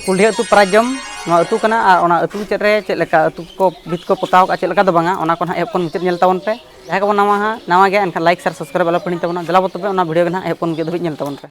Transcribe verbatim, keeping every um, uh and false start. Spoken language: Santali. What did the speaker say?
ᱠᱩᱞᱰᱤᱦᱟᱹ ᱟᱹᱛᱩ ᱯᱨᱟᱭ ᱡᱚᱢ ᱱᱚᱣᱟ ᱟᱹᱛᱩ ᱠᱟᱱᱟ, ᱟᱨ ᱚᱱᱟ ᱟᱹᱛᱩ ᱪᱮᱫ ᱨᱮ ᱪᱮᱫ ᱞᱮᱠᱟ ᱟᱹᱛᱩ ᱠᱚ ᱵᱷᱤᱛ ᱠᱚ ᱯᱚᱛᱟᱣ ᱠᱟᱜᱼᱟ, ᱪᱮᱫ ᱞᱮᱠᱟ ᱫᱚ ᱵᱟᱝᱟ, ᱚᱱᱟ ᱠᱚ ᱱᱟᱦᱟᱜ ᱮᱦᱚᱵ ᱠᱷᱚᱱ ᱢᱩᱪᱟᱹᱫ ᱧᱮᱞ ᱛᱟᱵᱚᱱ ᱯᱮ᱾ ᱡᱟᱦᱟᱸᱭ ᱠᱚᱵᱚᱱ ᱱᱟᱣᱟ ᱦᱟᱸᱜ, ᱱᱟᱣᱟ ᱜᱮᱭᱟ, ᱮᱱᱠᱷᱟᱱ like, share, subscribe ᱟᱞᱚ ᱯᱮ ᱦᱤᱲᱤᱧ ᱛᱟᱵᱚᱱᱟ᱾ ᱫᱮᱞᱟ ᱵᱚ ᱛᱚᱵᱮ ᱚᱱᱟ video ᱜᱮ ᱱᱟᱦᱟᱜ ᱮᱦᱚᱵ ᱠᱷᱚᱱ ᱢᱩᱪᱟᱹᱫ ᱫᱷᱟᱹᱵᱤᱡ ᱧᱮᱞ ᱛᱟᱵᱚᱱ ᱯᱮ᱾